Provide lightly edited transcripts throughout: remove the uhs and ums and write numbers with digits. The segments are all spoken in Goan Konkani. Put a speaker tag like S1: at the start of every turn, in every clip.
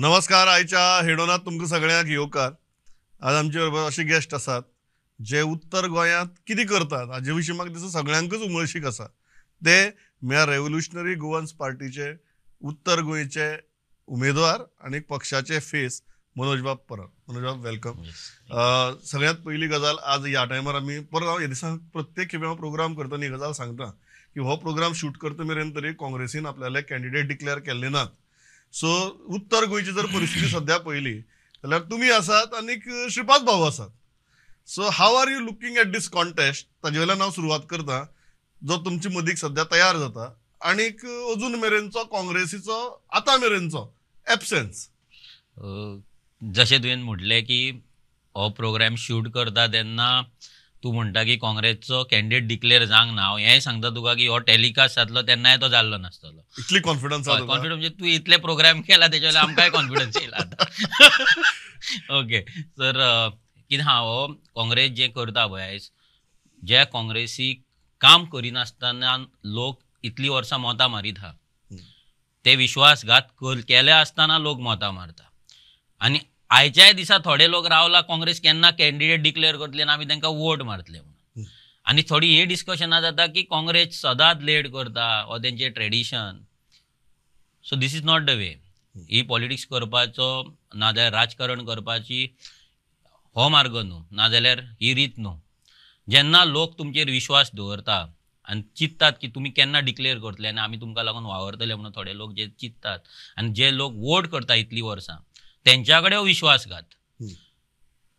S1: नमस्कार, आयच्या हेडोनात तुमकां सगळ्यांक येवकार. आज आमचे बरोबर अशे गेस्ट आसात जे उत्तर गोंयांत कितें करतात हाजे विशीं म्हाका दिसता सगळ्यांकूच उमळशीक आसा. ते म्हळ्यार रेव्होल्युशनरी गोवन्स पार्टीचे उत्तर गोंयचे उमेदवार आनी पक्षाचे फेस मनोजबाब परब. मनोजबाब, welcome. सगळ्यांत पयली गजाल, आज ह्या टायमार आमी परत हांव ह्या दिसांक प्रत्येक खेपे हांव प्रोग्राम करतना ही गजाल सांगता की हो प्रोग्राम शूट करता मेरेन तरी काँग्रेसीन आपल्याले कॅन्डिडेट डिक्लेअर केल्ले नात. सो उत्तर गोंयची जर परिस्थिती सद्या पळयली जाल्यार तुमी आसात आनीक श्रीपाद भाऊ आसात. So how are you looking at this contest? ताजे वयल्यान हांव सुरवात करता जो तुमचे मदीक सद्या तयार जाता आनीक अजून मेरेनचो काँग्रेसीचो आतां मेरेनचो एबसेन्स.
S2: जशें तुवें म्हटलें की हो प्रोग्राम शूट करता तेन्ना तूं म्हणटा की काँग्रेसचो कॅन्डिडेट डिक्लेअर जावंक ना. हांव हेंय सांगता तुका की हो टेलिकास्ट जातलो तेन्नाय तो जाल्लो नासतलो.
S1: इतली कॉन्फिडन्स?
S2: कॉन्फिडन्स म्हणजे तूं इतले प्रोग्राम केला तेच्या वयल्यान आमकांय कॉन्फिडन्स येयला आतां. ओके सर, कितें आहा, हो काँग्रेस जें करता पळय आयज, ज्या काँग्रेसीक काम करिनासतना लोक इतलीं वर्सां मोतां मारीत आहा, ते विश्वासघात केले आसतना लोक मोतां मारता. आनी आयच्याय दिसा थोडे लोक रावला काँग्रेस केन्ना कॅन्डिडेट डिक्लेअर करतले आनी आमी तांकां वोट मारतले म्हणून. आनी थोडी ही डिस्कशनां जाता की काँग्रेस सदांच लेट करता, हो तेंचें tradition. So this is not the way. He politics करपाचो नाजाल्यार राजकारण करपाची हो मार्ग न्हू, नाजाल्यार ही रीत न्हू. जेन्ना लोक तुमचेर विश्वास दवरता आनी चिंततात की तुमी केन्ना डिक्लेअर करतले आनी आमी तुमकां लागून वावरतले म्हणून थोडे लोक जे चिंततात आनी जे लोक वोट करता इतलीं वर्सां तेंच्या कडेन विश्वासघात.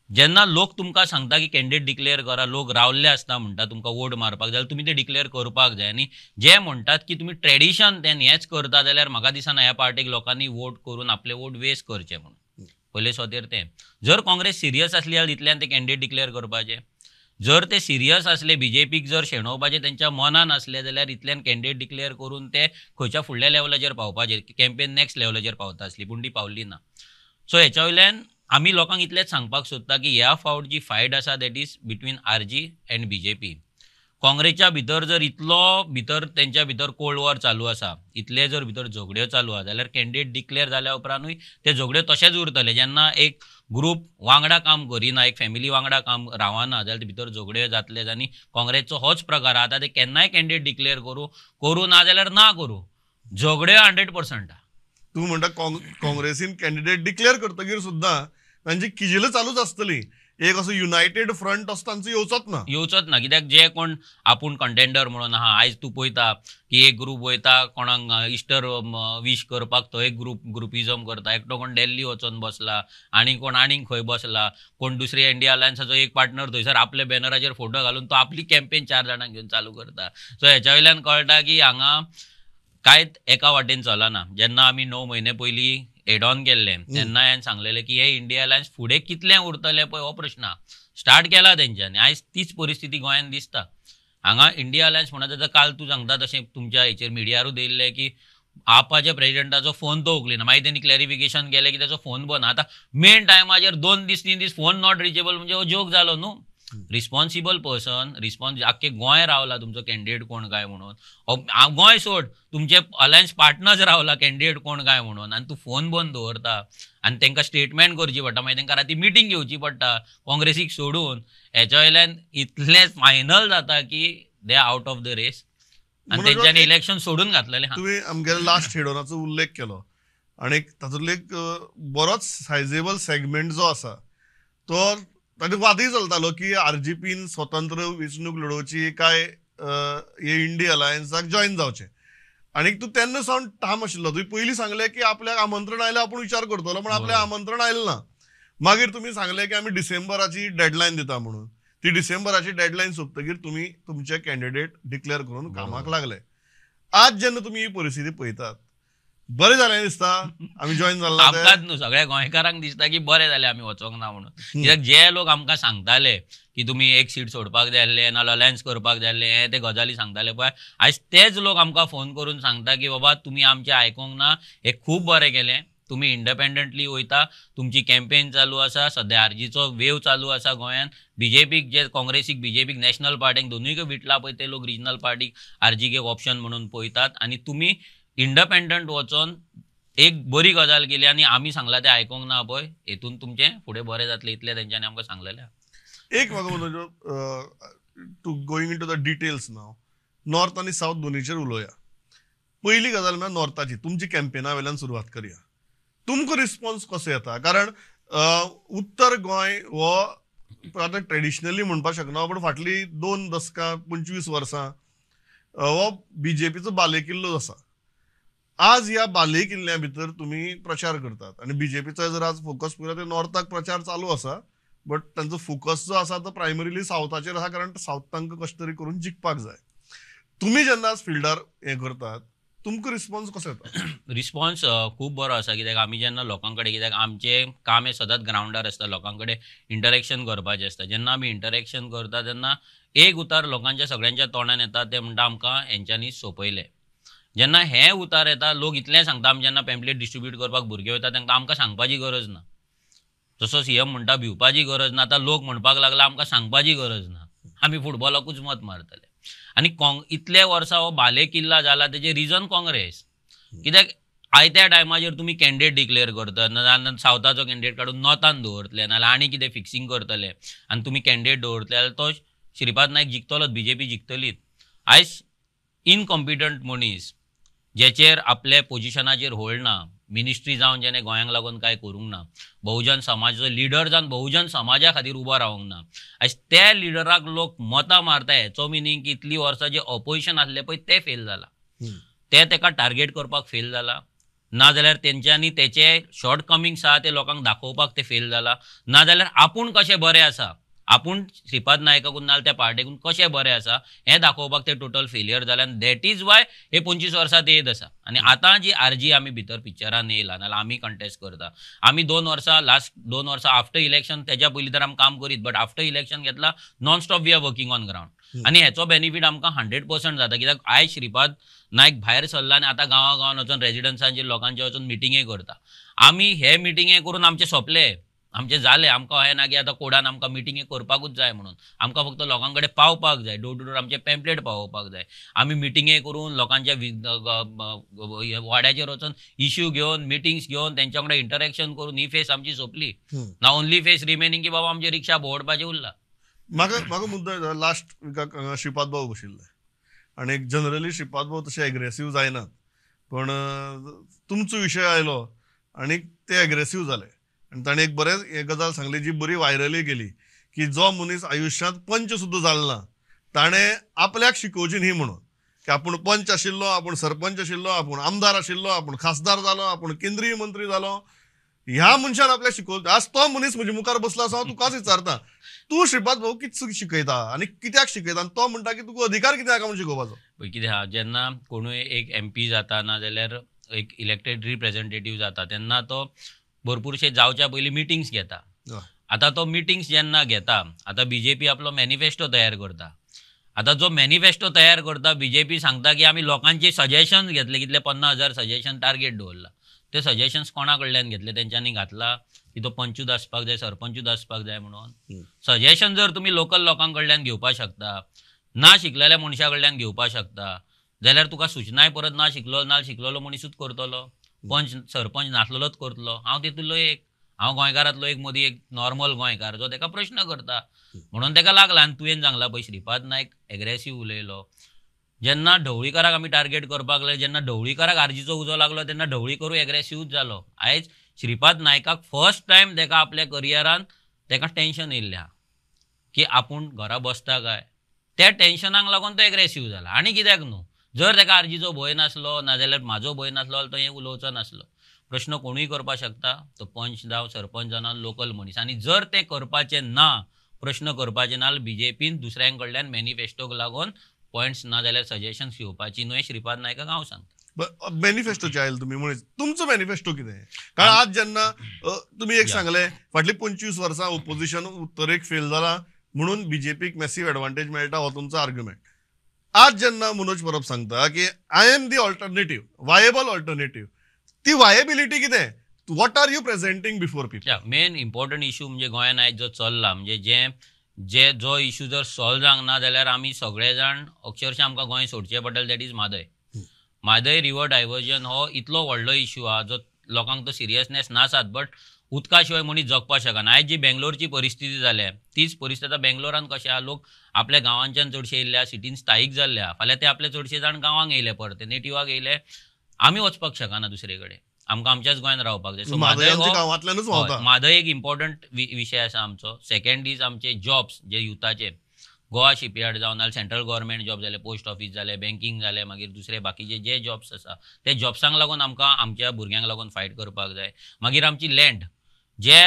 S2: जेन्ना लोक तुमकां सांगता की कॅन्डिडेट डिक्लेअर करा, लोक रावल्ले आसता म्हणटा तुमकां वोट मारपाक, जाल्यार तुमी ते डिक्लेअर करपाक जाय. आनी जे म्हणटात की तुमी ट्रेडिशन तें हेंच करता जाल्यार म्हाका दिसना ह्या पार्टीक लोकांनी वोट करून आपले वोट वेस्ट करचे म्हणून. पयले सोतेर तें जर काँग्रेस सिरियस आसली जाल्यार इतल्यान ते कॅन्डिडेट डिक्लेअर करपाचे. जर ते सिरियस आसले बीजेपीक जर शेणोवपाचे तेंच्या मनान आसले जाल्यार इतल्यान कॅन्डिडेट डिक्लेअर करून ते खंयच्या फुडल्या लेवलाचेर पावपाचे, कॅम्पेन नॅक्स्ट लेवलाचेर पावता आसली, पूण ती पावली ना. सो हेच्या वयल्यान आमी लोकांक इतलेंच सांगपाक सोदता की ह्या फावट जी फायट आसा that is between RG and BJP. काँग्रेसच्या भितर जर इतलो भितर तेंच्या भितर कोल्ड वॉर चालू आसा, इतले जर भितर झगड्यो चालू आसा जाल्यार कॅन्डिडेट डिक्लेअर जाल्या उपरांतूय ते झगड्यो तशेंच उरतले. जेन्ना एक ग्रूप वांगडा काम करिना, एक फॅमिली वांगडा काम रावना जाल्यार भितर झगड्यो जातलेच. आनी काँग्रेसचो होच प्रकार आतां ते केन्नाय कॅन्डिडेट डिक्लेअर करूं करूं ना जाल्यार ना करूं, झगड्यो 100%.
S1: तूं म्हणटा काँग्रेसीन कॅन्डिडेट डिक्लेअर करतकीर सुद्दां तांची किजिलां चालूच आसतली, एक असो युनायटेड फ्रंट असो तांचो येवचोच ना.
S2: येवचोच ना, कित्याक जे कोण आपूण कंटेंडर म्हणून आहा. आयज तूं पळयता की एक ग्रूप वयता कोणाक इस्टर विश करपाक, तो एक ग्रूप ग्रुपिजम करता, एकटो कोण दिल्ली वचोन बसला आनी कोण आनीक खंय बसला, कोण दुसरे इंडिया अलायन्साचो एक पार्टनर थंयसर आपल्या बॅनराचेर फोटो घालून तो आपली कॅम्पेन 4 जाणांक घेवन चालू करता. सो हेच्या वयल्यान कळटा की हांगा कांयच एका वाटेन चलना. जेन्ना आमी 9 म्हयने पयलीं हेड ऑन केल्लें तेन्ना हांवें सांगलेलें की हे इंडिया अलायन्स फुडें कितलें उरतलें पळय हो प्रश्न स्टार्ट केला तेंच्यांनी. आयज तीच परिस्थिती गोंयांत दिसता. हांगा इंडिया अलायन्स म्हणत आतां काल तूं सांगता तशें तुमच्या हेचेर मिडियारूय दिल्लें की आपाच्या प्रेजिडेंटाचो फोन तो उखलिना, मागीर तेणी क्लॅरिफिकेशन केलें की तेचो फोन बंद. आतां मेन टायमाचेर 2 दीस 3 दीस फोन not reachable म्हणजे हो जोक जालो न्हू. रिस्पॉन्सिबल पर्सन रिस्पॉन्स आख्खे गोंय रावला तुमचो कॅन्डिडेट कोण काय म्हणून, गोंय सोड तुमचे अलायन्स पार्टनर्स रावला कॅन्डिडेट कोण काय म्हणून, आनी तूं फोन बंद दवरता आनी तांकां स्टेटमेंट करची पडटा, मागीर तांकां राती मिटींग घेवची पडटा काँग्रेसीक सोडून. हेच्या वयल्यान इतलें फायनल जाता की they are out of the race आनी तेंच्यांनी इलेक्शन सोडून घातलेलें.
S1: तुवें आमगेल्या लास्ट हेडोनाचो उल्लेख केलो आनी तातूंतलो एक बरोच सायजेबल सेगमेंट जो आसा तो ताजे वादय चलतालो की आरजीपीन स्वतंत्र वेंचणूक लडोवची काय हे इंडिया अलायन्साक जॉयन जावचें. आनी तूं तेन्ना सावन ठाम आशिल्लो, तुवें पयलीं सांगलें की आपल्याक आमंत्रण आयलें आपूण विचार करतलो, पूण आपल्याक आमंत्रण आयलें ना. मागीर तुमी सांगलें की आमी डिसेंबराची डेडलायन दिता म्हणून, ती डिसेंबराची डेडलायन सोंपतकीर तुमी तुमचे कॅन्डिडेट डिक्लेअर करून कामाक लागले. आज जेन्ना तुमी ही परिस्थिती पळयतात, बरें जालें दिसता आमी जॉयन जाला?
S2: आमकांच न्हू सगळ्या गोंयकारांक दिसता की बरें जालें आमी वचोंक ना म्हणून. कित्याक जे लोक आमकां सांगताले की तुमी एक सीट सोडपाक जाय आसले नाल्यार अलायन्स करपाक जाय आसले, हे ते गजाली सांगताले पळय, आयज तेच लोक आमकां फोन करून सांगता की बाबा तुमी आमचें आयकोंक ना, हें खूब बरें केलें, तुमी इंडिपेंडंटली वयता, तुमची कॅम्पेन चालू आसा, सद्या आरजीचो वेव चालू आसा गोंयांत, बीजेपीक जे काँग्रेसीक बीजेपीक नॅशनल पार्टीक दोनूय विटला पळय ते लोक रिजनल पार्टीक आरजीक एक ऑप्शन म्हणून पळयतात आनी तुमी इंडिपेंडंट वचोन एक बरी गजाल केली आनी आमी सांगला तें आयकोंक ना पळय, हेतून तुमचें फुडें बरें जातलें इतलें तेंच्यांनी आमकां सांगलेलें.
S1: एक म्हाका to going into the details now, north आनी सावथ दोनीचेर उलोवया. पयली गजाल म्हळ्यार नॉर्थाची, तुमची कॅम्पेना वयल्यान सुरवात करया. तुमकां रिस्पॉन्स कसो येता? कारण उत्तर गोंय हो आतां ट्रेडिशनली म्हणपाक शकना, पूण फाटली 2 दसकां 25 वर्सां हो बीजेपीचो बालेकिल्लो आसा. आज ह्या बालेकिल्ल्या भितर तुमी प्रचार करतात आनी बीजेपीचो जर आज फोकस पळयला ते नॉर्थाक प्रचार चालू आसा, बट तांचो फोकस जो आसा तो प्रायमरीली सावथाचेर आसा, कारण सावथ तांकां कशें तरी करून जिखपाक जाय. तुमी जेन्ना आज फिल्डार हें करतात, तुमकां रिस्पॉन्स कसो येता?
S2: रिस्पॉन्स खूब बरो आसा, कित्याक आमी जेन्ना लोकां कडेन, कित्याक आमचें काम हें सदांच ग्रावंडार आसता, लोकां कडेन इंटरेक्शन करपाचें आसता. जेन्ना आमी इंटरेक्शन करता तेन्ना एक उतार लोकांच्या सगळ्यांच्या तोंडान येता, ते म्हणटा आमकां हेंच्यांनी सोंपयलें. जेन्ना हें उतार येता, लोक इतलें सांगता, आमी जेन्ना पॅम्पलेट डिस्ट्रिब्यूट करपाक भुरगे वयता तांकां आमकां सांगपाची गरज ना. जसो सीएम म्हणटा भिवपाची गरज ना, आतां लोक म्हणपाक लागला आमकां सांगपाची गरज ना, आमी फुटबॉलाकूच मत मारतले. आनी इतले वर्सां हो बाले किल्ला जाला तेजें रिजन काँग्रेस, कित्याक आयत्या टायमाचेर तुमी कॅन्डिडेट डिक्लेअर करतात, नाजाल्यार सावथाचो कॅन्डिडेट काडून नॉर्थान दवरतले, नाजाल्यार आनी कितें फिक्सिंग करतले आनी तुमी कॅन्डिडेट दवरतले जाल्यार तो श्रीपाद नायक जिखतलोच, बीजेपी जिखतलीच. आयज इनकॉम्पिटंट मनीस जेचेर आपले पोजिशनाचेर होल्ड ना, मिनिस्ट्री जावन जेणे गोंयांक लागून कांय करूंक ना, बहुजन समाजाचो लिडर जावन बहुजन समाजा खातीर उबो रावंक ना, आयज त्या लिडराक लोक मतां मारता. हेचो मिनींग की इतलीं वर्सां जे ऑपोजिशन आसलें पळय तें फेल जाला, ते तेका टार्गेट करपाक फेल जाला, नाजाल्यार तेंच्यांनी तेचे शॉर्ट कमिंग्स आहा ते लोकांक दाखोवपाक ते फेल जाला, नाजाल्यार आपूण कशें बरें आसा, आपूण श्रीपाद नायकाकून नाजाल्यार त्या पार्टेकून कशें बरें आसा हें दाखोवपाक ते टोटल फेलियर जालें. आनी that is why हे 25 वर्सां ते येत आसा. आनी आतां जी आरजी आमी भितर पिक्चरान येयला, नाजाल्यार आमी कंटेस्ट करता, आमी 2 वर्सां लास्ट 2 वर्सां आफ्टर इलेक्शन, तेज्या पयलीं तर आमी काम करीत, बट आफ्टर इलेक्शन घेतला non stop we are working on ground. आनी हेचो बेनिफीट आमकां 100% जाता, कित्याक आयज श्रीपाद नायक भायर सरला आनी आतां गांवा गांवान वचून रेजिडन्सांचे लोकांचे वचून मिटिंगे करता. आमी हे मिटिंगे करून आमचे सोंपले, आमचें जालें. आमकां अशें ना की आतां कोडान आमकां मिटिंगे करपाकूच जाय म्हणून, आमकां फक्त लोकां कडेन पावपाक जाय, डोर टू डोर आमचे पॅम्पलेट पावोवपाक जाय. आमी मिटिंगे करून लोकांच्या वाड्याचेर वचून इश्यू घेवन मिटिंग्स घेवन तेंच्या वांगडा इंटरेक्शन करून ही फेस आमची सोंपली ना. ओनली फेस रिमेनींग की बाबा आमची रिक्षा भोंवडपाचें उरला.
S1: म्हाका मुद्दो लास्ट विकाक श्रीपाद भाऊ बशिल्ले आनी जनरली श्रीपाद भाऊ तशे एग्रेसीव जायनात, पण तुमचो विशय आयलो आनी ते एग्रेसीव जाले आनी ताणें एक बरें हें गजाल सांगली जी बरी व्हायरलय गेली की जो मनीस आयुश्यांत पंच सुद्दां जालो ना ताणें आपल्याक शिकोवची न्ही म्हणून, की आपूण पंच आशिल्लो, आपूण सरपंच आशिल्लो, आपूण आमदार आशिल्लो, आपूण खासदार जालो, आपूण केंद्रीय मंत्री जालो, ह्या मनशान आपल्याक शिकोवचें. आज तो मनीस म्हजे मुखार बसला आसा, हांव तुकाच विचारता, तूं श्रीपाद भाऊ कितें शिकयता आनी कित्याक शिकयता? आनी तो म्हणटा की तुका अधिकार कित्याक म्हणून शिकोवपाचो.
S2: पळय कितें आहा, जेन्ना कोणूय एक एमपी जाता ना जाल्यार एक इलेक्टेड रिप्रेझेंटेटीव जाता तेन्ना तो भरपूरशे जावच्या पयलीं मिटिंग्स घेता. आतां तो मिटिंग्स जेन्ना घेता, आतां बीजेपी आपलो मॅनिफेस्टो तयार करता. आतां जो मॅनिफेस्टो तयार करता बीजेपी सांगता की आमी लोकांचे सजेशन्स घेतले, कितले 50,000 सजेशन टार्गेट दवरला. ते सजेशन्स कोणा कडल्यान घेतले? तेंच्यांनी घातला की तो पंचूच आसपाक जाय, सरपंचूच आसपाक जाय म्हणून. सजेशन जर तुमी लोकल लोकां कडल्यान घेवपाक शकता, ना शिकलेल्या मनशा कडल्यान घेवपाक शकता, जाल्यार तुका सुचनाय परत ना शिकलो ना शिकलेलो मनीसूच करतलो, पंच सरपंच नासलेलोच करतलो. हांव तितूंतलो एक, हांव गोंयकारांतलो एक मदीं एक नॉर्मल गोंयकार जो तेका प्रश्न करता म्हणून तेका लागला. आनी तुवें सांगला पळय श्रीपाद नायक एग्रेसीव उलयलो. जेन्ना ढवळीकाराक आमी टार्गेट करपाक लागले, जेन्ना ढवळीकाराक आरजीचो उजो लागलो तेन्ना ढवळीकरूय एग्रेसिवूच जालो. आयज श्रीपाद नायकाक फर्स्ट टायम तेका आपल्या करियरान तेका टेंशन येयल्लें आहा की आपूण घरा बसता काय, त्या टेंशनाक लागून तो एग्रेसीव जाला. आनी कित्याक न्हू, जर तेका आरजीचो भंय नासलो नाजाल्यार म्हाजो भंय नासलो जाल्यार तो हें उलोवचो नासलो. प्रश्न कोणूय करपाक शकता, तो पंच जावं सरपंच जावं लोकल मनीस. आनी जर तें करपाचें ना, प्रश्न करपाचें ना, बीजेपीन दुसऱ्यां कडल्यान मॅनिफेस्टोक लागून पॉयंट्स ना जाल्यार सजेशन्स घेवपाची न्हय, श्रीपाद नायकाक हांव सांगता.
S1: मॅनिफेस्टोचे आयले तुमी म्हणून तुमचो मॅनिफेस्टो कितें? कारण आज जेन्ना तुमी एक सांगलें फाटलीं 25 वर्सां ओपोजिशन उत्तरेक फेल जाला म्हणून बीजेपीक मॅसीव एडवांटेज मेळटा, हो तुमचो आर्ग्युमेंट. आज जेन्ना मनोज परब सांगता की I am the alternative, viable alternative, ती वायबिलिटी कितें? What are you presenting before people?
S2: Main important issue म्हणजे गोंयांत आयज जो चल्ला, म्हणजे जे जे जो इशू जर सॉल्व जावंक ना जाल्यार आमी सगळे जाण अक्षरशः आमकां गोंय सोडचें पडटलें. That is Mhadei. Mhadei river diversion हो इतलो व्हडलो इश्यू आहा जो लोकांक तो सिरियसनेस नासात, बट उदका शिवाय मनीस जगपाक शकना. आयज जी बेंगलोरची परिस्थिती जाल्या तीच परिस्थिती आतां बेंगलोरान कशें आहा, लोक आपल्या गांवांच्यान चडशे येयल्ले आहा, सिटीन स्थायीक जाल्ले आहा. फाल्यां ते आपले चडशे जाण गांवांक येयले, परते नेटिवाक येयले. आमी वचपाक शकना दुसरे कडेन, आमकां आमच्याच गोंयांत रावपाक जाय. सो म्हादय म्हादय एक इम्पॉर्टंट विशय आसा आमचो. सेकंड is आमचे जॉब्स जे युथाचे, गोवा शिपयार्ड जावन नाल्यार सेंट्रल गव्हर्मेंट जॉब जाले, पोस्ट ऑफीस जाले, बँकींग जाले, मागीर दुसरे बाकीचे जे जॉब्स आसा ते जॉब्सांक लागून आमकां आमच्या भुरग्यांक लागून फायट करपाक जाय. मागीर आमची लँड, जे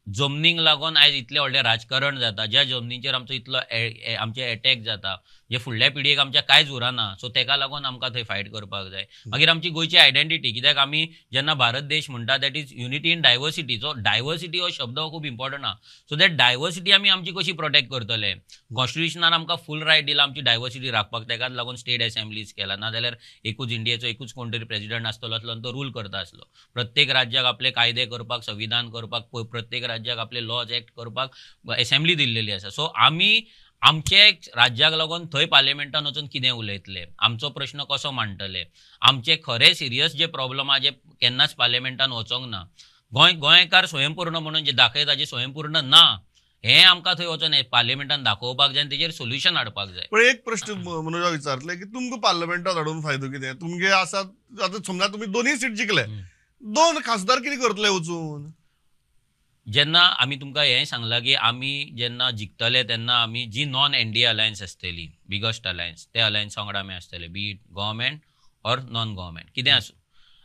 S2: जमनीक लागून आयज इतलें व्हडलें राजकारण जाता, ज्या जमनीचेर आमचो इतलो आमचे एटॅक जाता, जे फुडल्या पिळगेक आमच्या कांयच उरना, सो तेका लागून आमकां थंय फायट करपाक जाय. मागीर आमची गोंयची आयडेंटिटी, कित्याक आमी जेन्ना भारत देश म्हणटा that is unity in diversity. So diversity हो शब्द खूब इम्पॉर्टंट आहा. सो that diversity आमी आमची कशी प्रोटेक्ट करतले, कॉन्स्टिट्युशनान आमकां फूल रायट दिला आमची डायवर्सिटी राखपाक, तेकाच लागून स्टेट एसेंब्लीज केला. नाजाल्यार एकूच इंडियेचो एकूच कोण तरी प्रेजिडंट आसतलो आसलो आनी तो रूल करता आसलो. प्रत्येक राज्याक आपले कायदे करपाक, संविधान करपाक, प्रत्येक राज्याक आपले लॉज एक्ट करपाक एसेंब्ली दिल्लेली आसा. सो आमी आमचे राज्याक लागून थंय पार्लिमेंटान वचून कितें उलयतले, आमचो प्रश्न कसो मांडटले, आमचे खरे सिरियस जे प्रॉब्लम आहा जे केन्नाच पार्लिमेंटान वचोंक ना, गोंयकार स्वयंपूर्ण म्हणून जे दाखयता जे स्वयंपूर्ण ना, हें आमकां थंय वचोन पार्लिमेंटान दाखोवपाक जाय आनी तेजेर सोल्युशन हाडपाक जाय.
S1: पण एक प्रश्न मनोजा विचारले की तुमकां पार्लमेंटात हाडून फायदो कितें? तुमगे आसा आतां समजा तुमी दोनूय सीट जिखले, दोन खासदार कितें करतले वचून?
S2: जेन्ना आमी तुमकां हें सांगलां की आमी जेन्ना जिखतले तेन्ना आमी जी नॉन एनडीए अलायन्स आसतली, बिगस्ट अलायन्स, त्या अलायन्सा वांगडा आमी आसतले, be it government or non government कितें आसूं.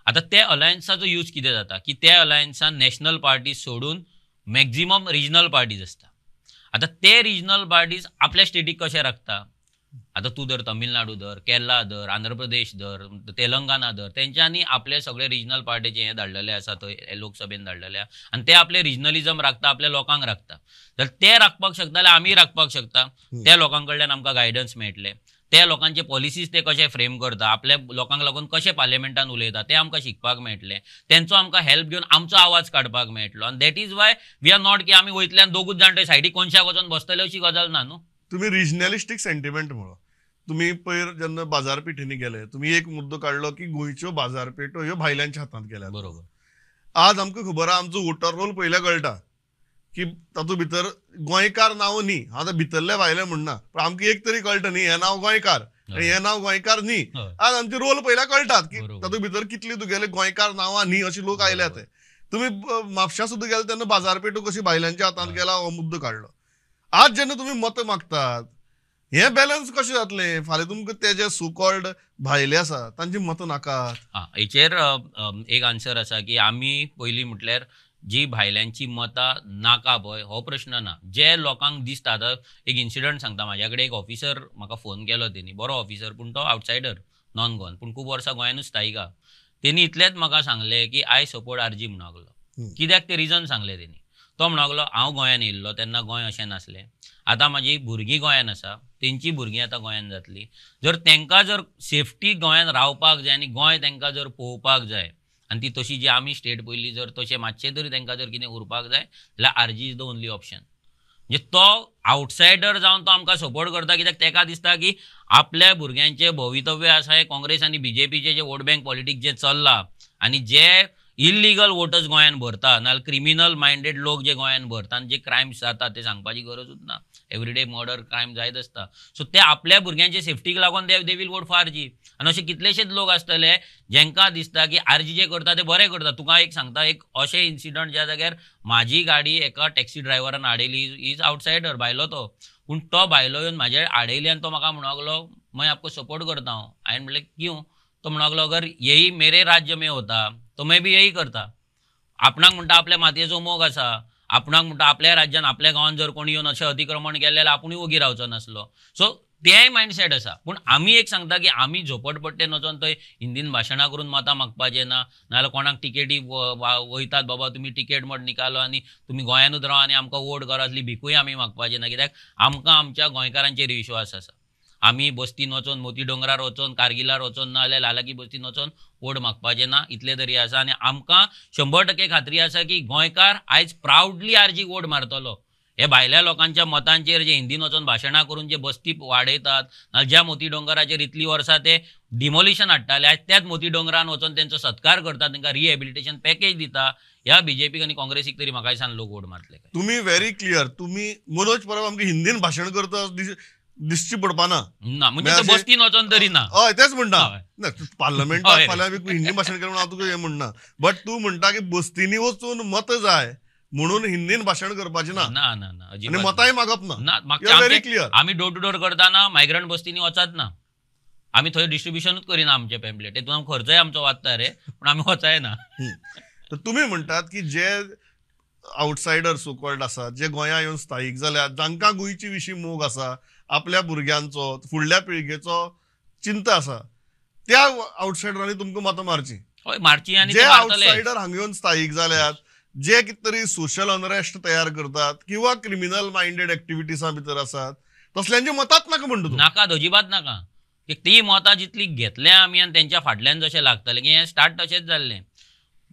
S2: आतां त्या अलायन्साचो यूज कितें जाता की त्या अलायन्सान नॅशनल पार्टीज सोडून मॅक्झिमम रिजनल पार्टीज आसता. आतां ते रिजनल पार्टीज आपल्या स्टेटीक कशें राखता, आतां तूं धर तमिळनाडू धर, केरला धर, आंध्र प्रदेश धर, तेलंगाना धर, तेंच्यांनी आपले सगळे रिजनल पार्टीचे हें धाडलेले आसा थंय लोकसभेन धाडलेले आसा आनी ते आपले रिजनलिजम राखता, आपल्या लोकांक राखता. तर ते राखपाक शकता जाल्यार आमी राखपाक शकता. त्या लोकां कडल्यान आमकां गायडन्स मेळटलें, त्या लोकांचे पॉलिसीज ते कशे फ्रेम करता, आपल्या लोकांक लागून कशे पार्लिमेंटान उलयता ते आमकां शिकपाक मेळटलें, तेंचो आमकां हेल्प घेवन आमचो आवाज काडपाक मेळटलो. आनी that is why we are not की आमी वयतल्यान दोगूच जाण थंय सायडीक कोनशाक वचोन बसतले अशी गजाल ना न्हू.
S1: तुमी रिजनलिस्टीक सेंटिमेंट म्हणो, तुमी पयर जेन्ना बाजारपेठींनी गेले तुमी एक मुद्दो काडलो की गोंयच्यो बाजारपेठो ह्यो भायल्यांच्या हातांत गेल्यात.
S2: बरोबर.
S1: आज आमकां खबर आहा, आमचो वोटर रोल पयल्या कळटा की तातूंत भितर गोंयकार नांव न्ही, आतां भितरले भायले म्हणना, पण आमकां एक तरी कळटा न्ही हें नांव गोंयकार आनी हें नांव गोंयकार न्ही. आज आमचे रोल पयल्या कळटात की तातूंत भितर कितली तुगेले गोंयकार नांवां न्ही अशे लोक आयल्या ते. तुमी म्हापश्यां सुद्दां गेले तेन्ना बाजारपेठो कशी भायल्यांच्या हातांत गेला हो मुद्दो काडलो. आज जेन्ना तुमी मतां मागतात हें बॅलन्स कशें जातलें? फाल्यां तुमकां ते जे सो कॉल्ड भायले आसा तांची मतां नाकात.
S2: हेचेर एक आन्सर आसा की आमी पयलीं म्हटल्यार जी भायल्यांची मतां नाका पळय हो प्रश्न ना, जे लोकांक दिसता. आतां एक इन्सिडंट सांगता, म्हाज्या कडेन एक ऑफिसर म्हाका फोन केलो, तेणी बरो ऑफिसर पूण तो आवटसायडर नॉन गोवन, पूण खूब वर्सां गोंयानूच स्थायीक आहा. तेणी इतलेंच म्हाका सांगलें की I support RG म्हणून लागलो. कित्याक ते रिजन सांगलें तेणी, तो म्हणून लागलो हांव गोंयान येयल्लो तेन्ना गोंय अशें नासलें, आतां म्हाजी भुरगीं गोंयान आसा, तेंची भुरगीं आतां गोंयान जातलीं, जर तेंकां जर सेफ्टी गोंयान रावपाक जाय आनी गोंय तेंकां जर पळोवपाक जाय आनी ती तशी जी आमी स्टेट पयली जर तशें मातशें तरी तेंकां जर कितें उरपाक जाय जाल्यार RG is the only option. म्हणजे तो आवटसायडर जावन तो आमकां सपोर्ट करता, कित्याक तेका दिसता की आपल्या भुरग्यांचें भवितव्य आसा हें काँग्रेस आनी बीजेपीचें जे वोट बँक पॉलिटिक्स जें चल्लां आनी जे इल्लिगल वोटर्स गोंयान भरता, नाजाल्यार क्रिमिनल मायंडेड लोक जे गोंयान भरता आनी जे क्रायम्स जाता ते सांगपाची गरजूच ना, एवरीडे मर्डर क्रायम जायत आसता. सो ते आपल्या भुरग्यांचे सेफ्टीक लागून they will vote for RG. आनी अशे कितलेशेच लोक आसतले जेंकां दिसता की आरजी जे करता ते बरें करता. तुका एक सांगता, एक अशें इन्सिडंट ज्या जाग्यार म्हाजी गाडी एका टॅक्सी ड्रायव्हरान आडयली, is outsider भायलो तो, पूण तो भायलो येवन म्हाजे आडयली आनी तो म्हाका म्हणूंक लागलो मैं आपको सपोर्ट करता हूँ. हांवें म्हणलें क्यों? तो म्हणूंक लागलो अगर यही मेरे राज्य में होता तो मैं भी यही करता. आपणाक म्हणटा आपल्या मातयेचो मोग आसा, आपणाक म्हणटा आपल्या राज्यान आपल्या गांवान जर कोणी येवन अशें अतिक्रमण केलें जाल्यार आपुणूय वोगी रावचो नासलो. सो तेंय मायंडसेट आसा. पूण आमी एक सांगता की आमी झोपडपट्टेन वचोन थंय हिंदीन भाशणां करून मतां मागपाचें ना, नाजाल्यार कोणाक टिकेटी वयतात बाबा तुमी टिकेट म्हण निकालो आनी तुमी गोंयानूच राव आनी आमकां वोट करा असली भिकूय आमी मागपाची ना, कित्याक आमकां आमच्या गोंयकारांचेर विश्वास आसा. आमी बस्तीन वचोन, मोती दोंगरार वचोन, कारगिलार वचोन, ना जाल्यार लालाकी बस्तीन वचोन वोट मागपाचें ना, इतलें तरी आसा. आनी आमकां 100% खात्री आसा की गोंयकार आयज प्रावडली आरजीक वोट मारतलो. हे भायल्या लोकांच्या मतांचेर जे हिंदीन वचोन भाशणां करून जे बस्ती वाडयतात, ज्या मोती दोंगराचेर इतली वर्सां ते डिमोलिशन हाडटाले, आयज त्याच मोती दोंगरान वचोन तेंचो सत्कार करतात, तांकां रिहेबिलिटेशन पॅकेज दिता. ह्या बीजेपीक आनी काँग्रेसीक तरी म्हाका दिसना लोक वोट मारतले.
S1: तुमी व्हेरी क्लियर, तुमी मनोज परब आमकां हिंदीन भाशण करता दिसची पडपा ना,
S2: म्हणजे बस्तीन वचोन तरी ना.
S1: हय, तेच म्हणटा, पार्लमेंटात फाल्यां हिंदी भाशण कर म्हणून हांव तुका हें म्हणना, बट तूं म्हणटा की बस्तींनी वचून मत जाय म्हणून हिंदीन भाशण करपाचें ना,
S2: ना ना ना,
S1: आनी मतांय मागप ना. Very clear.
S2: आमी डोर टू डोर करतना मायग्रंट बस्तींनी वचात ना, आमी थंय डिस्ट्रिब्युशनूच करिना आमचे पॅम्पलेट, तेतून खर्चय आमचो वाचता रे, पूण आमी वचाय ना.
S1: तर तुमी म्हणटात की जे आउटसायडर सो कॉल्ड आसात, जे गोंया येवन स्थायीक जाल्यात, जांकां गोंयची विशीं मोग आसा, आपल्या भुरग्यांचो फुडल्या पिळगेचो चिंता आसा, त्या आउटसायडरांनी तुमकां मतां मारची.
S2: हय, मारची. आनी
S1: जे आउटसायडर हांगा येवन स्थायीक जाल्यात, जे कितें तरी सोशल अनरेस्ट तयार करतात किंवा क्रिमिनल मायंडेड एक्टिविटीजां भितर आसात, तसल्यांची मतांच नाका म्हणटा तूं.
S2: नाका, अजिबात नाका. ती मतां जितली घेतल्या आमी आनी तेंच्या फाटल्यान जशें लागतलें की हें स्टार्ट तशेंच जाल्लें.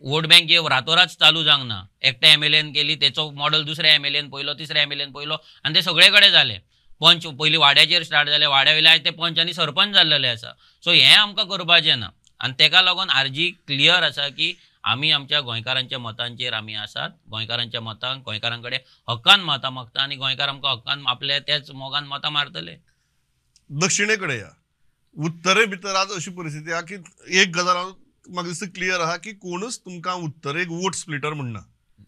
S2: वोट बँक हे रातोरात चालू जावंक ना. एकट्या एमएलएन केली, तेचो मॉडल दुसऱ्या एमएलएन पयलो, तिसऱ्या एमएलएन पयलो, आनी ते सगळे कडेन जालें. पंच पयलीं वाड्याचेर स्टार्ट जाले, वाड्या वयले आयज ते पंच आनी सरपंच जाल्लेले आसा. सो हें आमकां करपाचें ना, आनी तेका लागून आरजी क्लियर आसा की आमी आमच्या गोंयकारांच्या मतांचेर आमी आसात. गोंयकारांच्या मतांक, गोंयकारां कडेन हक्कान मतां मागता आनी गोंयकार आमकां हक्कान आपल्या त्याच मोगान मतां मारतले.
S1: दक्षिणे कडेन या, उत्तरे भितर आज अशी परिस्थिती आहा की एक गजाल म्हाका दिसता क्लियर आहा की कोणूच तुमकां उत्तरेक वोट स्प्लिटर म्हणना.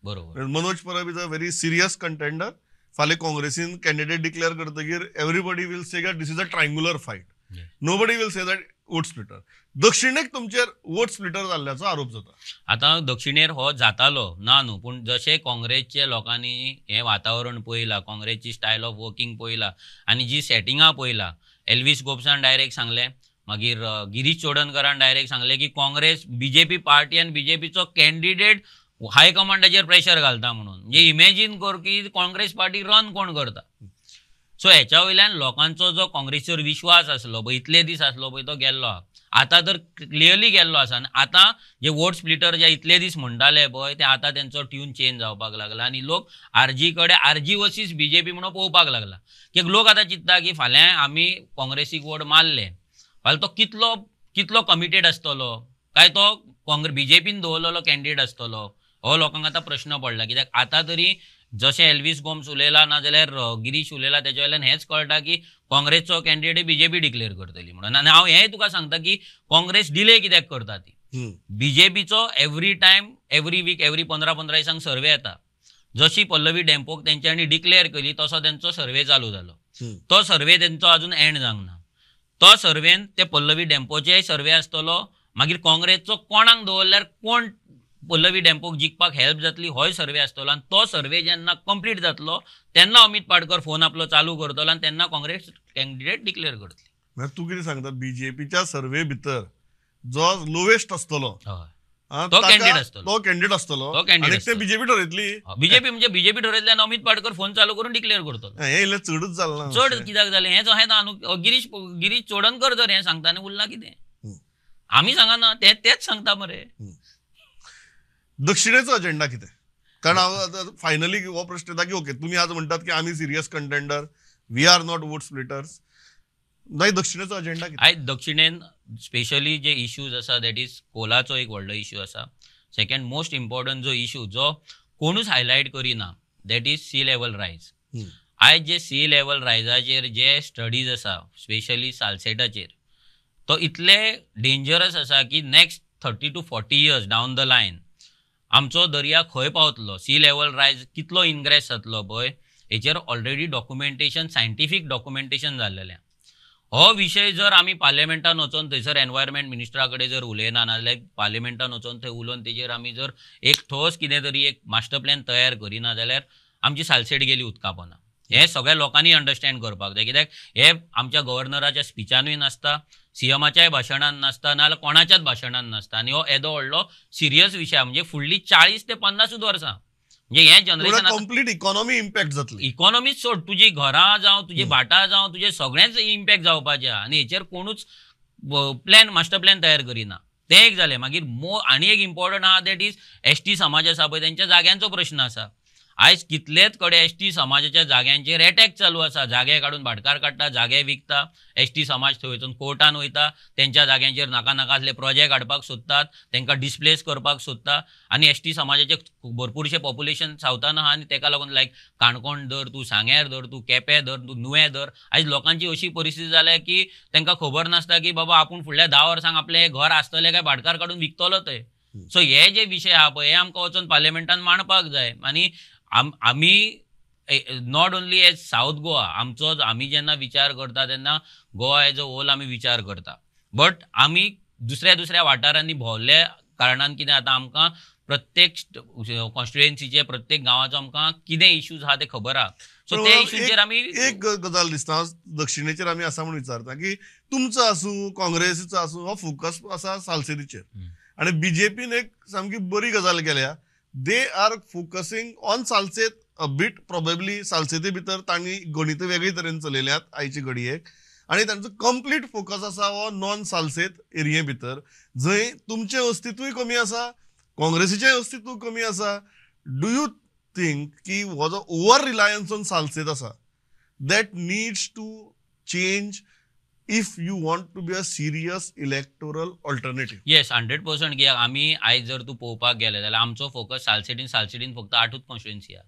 S2: बरोबर.
S1: Manoj Parab is a very serious contender. फाल्यां काँग्रेसीन कॅन्डिडेट डिक्लेअर करतकीर everybody will say that this is a triangular fight, nobody will say that vote splitter. दक्षिणेक तुमचेर वोट स्प्लिटर जाल्ल्याचो आरोप जाता.
S2: आतां दक्षिणेर हो जातालो ना न्हू, पूण जशें काँग्रेसचे लोकांनी हें वातावरण पळयलां, काँग्रेसची स्टायल ऑफ वर्किंग पळयला आनी जी सेटिंगां पळयला, एल्वीस गोम्सान डायरेक्ट सांगलें, मागीर गिरीश चोडणकरान डायरेक्ट सांगलें की काँग्रेस बीजेपी पार्टी आनी बीजेपीचो कॅन्डिडेट हायकमांडाचेर प्रेशर घालता म्हणून. म्हणजे इमेजीन कर की काँग्रेस पार्टी रन कोण करता. सो हेच्या वयल्यान लोकांचो जो काँग्रेसीचेर विश्वास आसलो पळय, इतले दीस आसलो पळय, तो गेल्लो आहा. आतां तर क्लियरली गेल्लो आसा. आनी आतां जे वोट स्प्लिटर जे इतले दीस म्हणटाले पळय, ते आतां तेंचो ट्यून चेंज जावपाक लागला आनी लोक आरजी कडेन, आरजी वर्सीस बीजेपी म्हणून पळोवपाक लागला. की लोक आतां चिंत्ता की फाल्यां आमी काँग्रेसीक वोट मारले, फाल्यां तो कितलो कितलो कमिटेड आसतलो, काय तो काँग्रेस बीजेपीन दवरलेलो कॅन्डिडेट आसतलो, हो लोकांक आतां प्रश्न पडला. कित्याक आतां तरी जशें एल्वीस गोम्स उलयला ना जाल्यार गिरीश उलयला, तेच्या वयल्यान हेंच कळटा की काँग्रेसचो कॅन्डिडेट बीजेपी डिक्लेअर करतली म्हणून. आनी हांव हेंय तुका सांगता की काँग्रेस डिले कित्याक करता ती, बीजेपीचो every time, every week, every 15-15 दिसांक सर्वे येता. जशी पल्लवी डेम्पोक तेंच्यांनी डिक्लेअर केली तसो तेंचो सर्वे चालू जालो. तो सर्वे तेंचो अजून एंड जावंक ना. तो सर्वेन ते पल्लवी डेम्पोचेय सर्वे आसतलो, मागीर काँग्रेसचो कोणाक दवरल्यार कोण पल्लवी डेम्पोक जिखपाक हेल्प जातली होय सर्वे आसतलो. आनी तो सर्वे जेन्ना कंप्लीट जातलो तेन्ना अमित पाडकर फोन आपलो चालू करतलो आनी तेन्ना काँग्रेस कॅन्डिडेट डिक्लेअर करतली.
S1: तूं कितें सांगता, बीजेपीच्या सर्वे भितर जो लोवेस्ट आसतलो
S2: तो कॅन्डिडेट आसतलो,
S1: तो कॅन्डिडेट आसतलो, आनी ते बीजेपी ठरयतली.
S2: बीजेपी म्हणजे बीजेपी ठरयतली आनी अमित पाडकर फोन चालू करून डिक्लेअर करतलो.
S1: हें इल्लें चडूच जालां.
S2: चड कित्याक जालें हें हें गिरीश गिरीश चोडणकर जर हें सांगता आनी उरलां कितें, आमी सांगना, ते तेच सांगता मरे.
S1: दक्षिणेचो अजेंडा कितें? कारण हांव फायनली हो प्रश्न येता की ओके, तुमी आज म्हणटात की आमी serious contender, we are not vote splitters, मागीर दक्षिणेचो अजेंडा कितें?
S2: आयज दक्षिणेन स्पेशली जे इश्यूज आसा, that is कोलाचो एक व्हडलो इश्यू आसा. सेकंड मोस्ट इम्पॉर्टंट जो इश्यू जो कोणूच हायलायट करिना, that is sea level rise. आयज जे सी लेवल रायजाचेर जे स्टडीज आसा, स्पेशली सालसेटाचेर, तो इतले डेंजरस आसा की next 30 to 40 years down the line आमचो दर्या खंय पावतलो, सी लेवल रायज कितलो इनग्रेस जातलो पळय, हेचेर ऑलरेडी डॉक्युमेंटेशन, सायंटिफीक डॉक्युमेंटेशन जाल्लेलें. हो विशय जर आमी पार्लिमेंटान वचोन थंयसर एनवायरमेंट मिनिस्टरा कडेन जर उलयना, नाजाल्यार पार्लिमेंटान वचोन थंय उलोवन तेजेर आमी जर एक ठोस कितें तरी एक मास्टर प्लॅन तयार करिना जाल्यार आमची सालसेट गेली उदका पोंदा. हें सगळ्या लोकांनी अंडरस्टँड करपाक जाय, कित्याक हे आमच्या गव्हर्नराच्या स्पिचानूय नासता, सीएमाच्याय भाशणान नासता, नाजाल्यार कोणाच्याच भाशणान नासता. आनी हो येदो व्हडलो सिरियस विशय, म्हणजे फुडली 40 ते 50 वर्सां म्हणजे हें जनरेशन
S1: कंप्लीट इकॉनॉमी इम्पॅक्ट जातली.
S2: इकॉनॉमी सोड, तुजी घरां जावं, तुजी भाटां जावं, तुजें सगळेंच इम्पॅक्ट जावपाचें. आनी हेचेर कोणूच प्लॅन, मास्टर प्लॅन तयार करिना. तें एक जालें. मागीर आनी एक इम्पॉर्टंट आहा, that is ST समाज आसा पळय, तेंच्या जाग्यांचो प्रश्न आसा. आयज कितलेच कडेन एसटी समाजाच्या जाग्यांचेर एटॅक चालू आसा. जागे काडून भाटकार काडटा, जागे विकता, एसटी समाज थंय वचून कोर्टान वयता, तेंच्या जाग्यांचेर नाका नाका असले प्रोजेक्ट हाडपाक सोदतात, तांकां डिस्प्लेस करपाक सोदता. आनी एसटी समाजाचे भरपूरशे पॉप्युलेशन सावथान आहा आनी तेका लागून लायक काणकोण धर तूं, सांग्यार धर तूं, केपें धर तूं, नुवें धर, आयज लोकांची अशी परिस्थिती जाल्या की तांकां खबर नासता की बाबा आपूण फुडल्या 10 वर्सांक आपलें घर आसतलें काय भाटकार काडून विकतलो ते. सो हे जे विशय आहा पळय हे आमकां वचून पार्लिमेंटान मांडपाक जाय. आनी आमी not only as South Goa, आमचो आमी जेन्ना विचार करता तेन्ना गोवा एज अ होल आमी विचार करता, बट आमी दुसऱ्या दुसऱ्या वाठारांनी भोंवल्ल्या कारणान कितें जाता, आमकां प्रत्येक कॉन्स्टिट्युएन्सीचे प्रत्येक गांवाचो आमकां कितें इश्यूज आहा ते खबर आहा. सो ते इश्यूचेर आमी
S1: एक गजाल दिसता, दक्षिणेचेर आमी आसा म्हणून विचारता की तुमचो आसूं काँग्रेसीचो आसूं हो फोकस आसा सालसेतीचेर, आनी बीजेपीन एक सामकी बरी गजाल केल्या, they are focusing on Salcete a bit. Probably सालसेती भितर तांणी गणितां वेगळे तरेन चलयल्यात आयचे घडयेक, आनी तांचो कंप्लीट फोकस आसा हो नॉन सालसेत एरिये भितर, जंय तुमचें अस्तित्वूय कमी आसा, काँग्रेसीचें अस्तित्व कमी आसा. Do you think की हो जो ओवर रिलायन्स ऑन सालसेत आसा that needs to change if you want to be a serious electoral alternative?
S2: Yes, 100%. कित्याक आमी आयज जर तूं पळोवपाक गेले जाल्यार आमचो फोकस सालसेटीन, सालसेटीन फक्त 8 कॉन्स्टिट्युएन्सी आहा,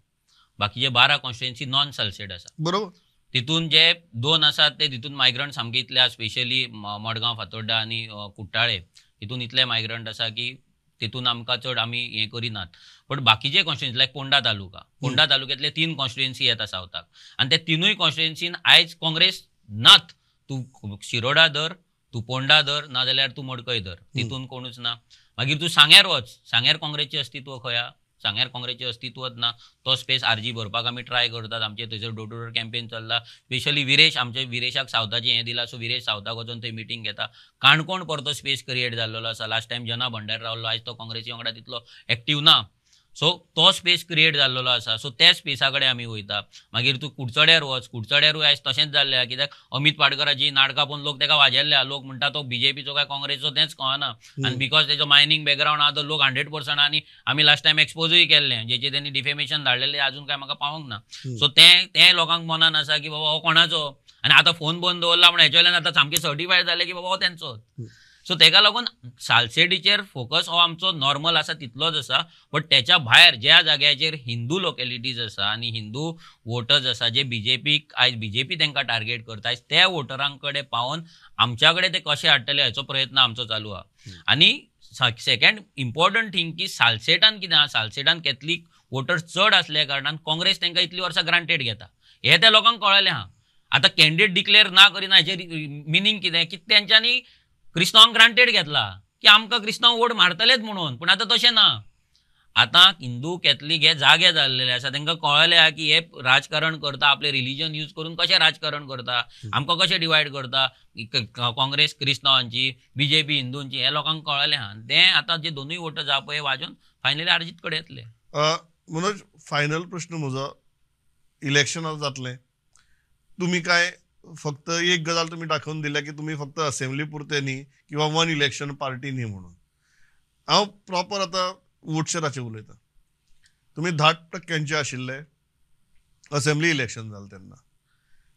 S2: बाकीचे 12 कॉन्स्टिट्युएन्सी नॉन सालसेट आसा.
S1: बरोबर.
S2: तितून जे 2 आसात ते तितून मायग्रंट सामके इतले आसा, स्पेशली मडगांव, फातोड्डा आनी कुट्टाळे, तितून इतले मायग्रंट आसा की तितून आमकां चड आमी हें करिनात. बट बाकीचे कॉन्स्टिट्युएन्सी लायक पोंडा तालुका, पोंडा तालुक्यांतले 3 कॉन्स्टिट्युएन्सी येता सावथाक, आनी त्या 3 कॉन्स्टिट्युएन्सीन आयज काँग्रेस नात. तूं शिरोडा धर, तूं पोंडा धर, नाजाल्यार तूं मडकय धर, तितून कोणूच ना. मागीर तूं सांग्यार वच, सांग्यार काँग्रेसचें अस्तित्व खंय आहा? सांग्यार काँग्रेसचें अस्तित्वच ना. तो स्पेस आरजी भरपाक आमी ट्राय करतात. आमचे थंयसर डोर टू डोर कॅम्पेन चल्ला, स्पेशली विरेश, आमचे विरेशाक सावथाचें हें दिलां, सो विरेश सावथाक वचून थंय मिटींग घेता. काणकोण परतो स्पेस क्रिएट जाल्लो आसा. लास्ट टायम जना भंडारी रावलो, आयज तो काँग्रेसी वांगडा तितलो एक्टीव ना, सो तो स्पेस क्रिएट जाल्लो आसा. सो त्या स्पेसा कडेन आमी वयता. मागीर तूं कुडचड्यार वच, कुडचड्यारूय आयज तशेंच जाल्लें आहा. कित्याक अमीत पाडकराची नाटकां पळोवन लोक तेका वाजेल्ले आहा. लोक म्हणटा तो बीजेपीचो काय काँग्रेसचो तेंच कळना, आनी because तेजो मायनींग बॅकग्रावंड आहा तो लोक 100%. आनी आमी लास्ट टायम एक्सपोजूय केल्लें, जेचे तेणी डिफेमेशन धाडलेलें अजून काय म्हाका पावोंक ना. सो तें लोकांक मनान आसा की बाबा हो कोणाचो, आनी आतां फोन बंद दवरला म्हण हेच्या वयल्यान आतां सामकें सर्टिफायड जालें की बाबा हो तेंचो. सो तेका लागून सालसेटीचेर फोकस हो आमचो नॉर्मल आसा तितलोच आसा, बट तेच्या भायर ज्या जाग्याचेर हिंदू लोकेलिटीज आसा आनी हिंदू वोटर्स आसा, जे बीजेपीक आयज बीजेपी तांकां टार्गेट करता, आयज त्या वोटरां कडेन पावोन आमच्या कडेन ते कशे हाडटले हाचो प्रयत्न आमचो चालू आहा. आनी सेकंड इम्पॉर्टंट थींग की सालसेटान कितें आहा, सालसेटान कॅथलीक वोटर्स चड आसल्या कारणान काँग्रेस तांकां इतलीं वर्सां ग्रांटेड घेता, हें त्या लोकांक कळ्ळें आहा. आतां कॅन्डिडेट डिक्लेअर ना करिना हेचें मिनींग कितें की तेंच्यांनी क्रिस्तांवांक ग्रांटेड घेतला की आमकां क्रिस्तांव वोट मारतलेच म्हणून, पूण आतां तशें ना. आतां हिंदू कॅथलीक हे जागे जाल्लेले आसा, तांकां कळ्ळें आहा की हे राजकारण करता, आपलें रिलीजन यूज करून कशें राजकारण करता, आमकां कशें डिवायड करता, काँग्रेस क्रिस्तांवांची, बीजेपी हिंदूंची, हे लोकांक कळ्ळें आहा. तें आतां जे दोनूय वोटर्स आहा पळय वाजोवन फायनली आरजीत कडेन येतले.
S1: मनोज, फायनल प्रश्न म्हजो, इलेक्शन आतां जातलें, तुमी काय फक्त एक गजाल तुमी दाखोवन दिल्या की तुमी फक्त असेंब्ली पुरते न्ही किंवा वन इलेक्शन पार्टी न्ही म्हणून. हांव प्रॉपर आतां वोट शेराचेर उलयतां. तुमी 10% आशिल्ले असेंब्ली इलेक्शन जालें तेन्ना,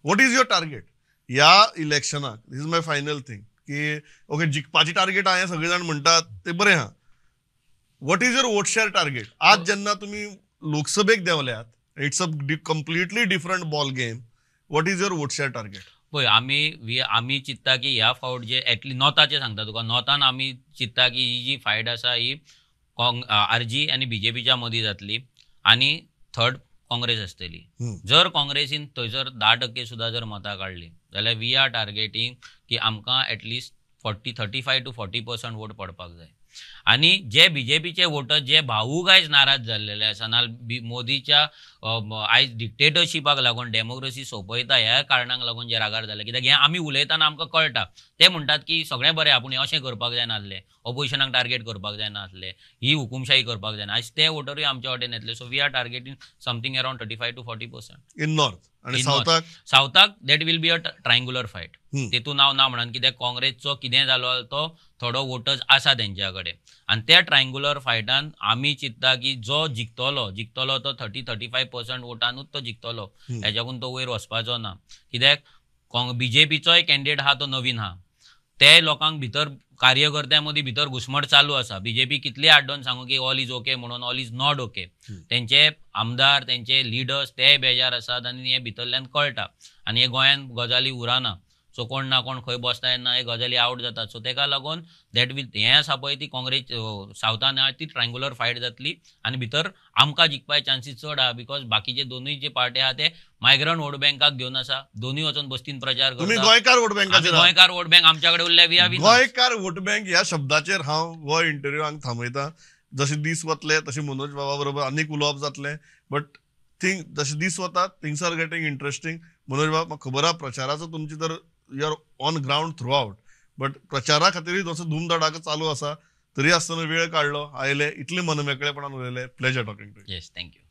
S1: what is your target ह्या इलेक्शनाक? This is my final thing की ओके जिखपाची टार्गेट आहा हें सगळे जाण म्हणटात तें बरें आहा, what is your vote share target? आज जेन्ना तुमी लोकसभेक देंवल्यात, it's a completely different ball game, what is your vote share target?
S2: पळय आमी चिंत्ता की ह्या फावट जे एटलीस्ट नॉर्थाचें सांगता तुका, नॉर्थान आमी चिंत्ता की ही जी फायट आसा ही आरजी आनी बीजेपीच्या मदीं जातली आनी थर्ड काँग्रेस आसतली. जर काँग्रेसीन थंयसर 10% सुद्दां जर मतां काडली जाल्यार we are targeting की आमकां एटलिस्ट 35 to 40% vote पडपाक जाय. आनी जे बीजेपीचे वोटर जे भावूक आयज नाराज जाल्लेले आसा, ना मोदीच्या आयज डिक्टेटरशिपाक लागून डेमोक्रेसी सोंपयता ह्या कारणाक लागून जे रागार जाले, कित्याक हें आमी उलयतना आमकां कळटा. ते म्हणटात की सगळें बरें, आपूण अशें करपाक जायना आसलें, ऑपोजिशनाक टार्गेट करपाक जायना आसलें, ही हुकुमशाही करपाक जायना, आयज ते वोटरूय आमच्या वाटेन येतले. So we are targeting something around 35 to 40%
S1: in north. आणि सावथाक
S2: सावथाक that will be a triangular fight. तेतून हांव ना म्हणून कित्याक काँग्रेसचो कितें जालो तो थोडो वोटर्स आसा तेंच्या कडेन आनी त्या ट्रायंगुलर फायटान आमी चिंत्ता की जो जिखतलो जिखतलो तो 30-35% वोटानूच तो जिखतलो, हेच्याकून तो वयर वचपाचो ना. कित्याक बीजेपीचोय कॅन्डिडेट आहा तो नवीन आहा, ते लोकांक भितर कार्यकर्त्यां मदीं भितर घुसमट चालू आसा. बीजेपी कितली आड्डोन सांगू की ऑल is okay म्हणून, ऑल is not okay. तेंचे आमदार तेंचे लिडर्स ते बेजार आसात आनी हे भितरल्यान कळटा आनी हे गोंयांत गजाली उरना. सो कोण ना कोण खंय बसता तेन्ना हे गजाली आवट जातात. सो तेका लागून that will हें आसा पळय ती काँग्रेस सावथान आहा ती ट्रायंगुलर फायट जातली आनी भितर आमकां जिखपाचे चान्सीस चड आहा because बाकीचे दोनूय जे पार्टी आहा ते मायग्रंट वोट बँकाक घेवन आसा, दोनूय वचून बस्तीन प्रचार
S1: करता. गोंयकार वोट बँक,
S2: गोंयकार वोट बँक आमच्या कडेन उरल्या. We are
S1: गोंयकार वोट बँक ह्या शब्दाचेर हांव हो इंटरव्यू हांगा थांबयता. जशे दीस वतले तशे मनोज बाबा बरोबर आनीक उलोवप जातलें, बट थिंग जशे दीस वतात things are getting interesting. Manoj बाब म्हाका खबर आहा प्रचाराचो तुमची तर you are on ground throughout, but प्रचारा खातीरूय जसो धूमधडाको चालू आसा तरी आसतना वेळ काडलो, आयले, इतले मनमेकळेपणान उलयले. Pleasure talking to you.
S2: Yes, thank you.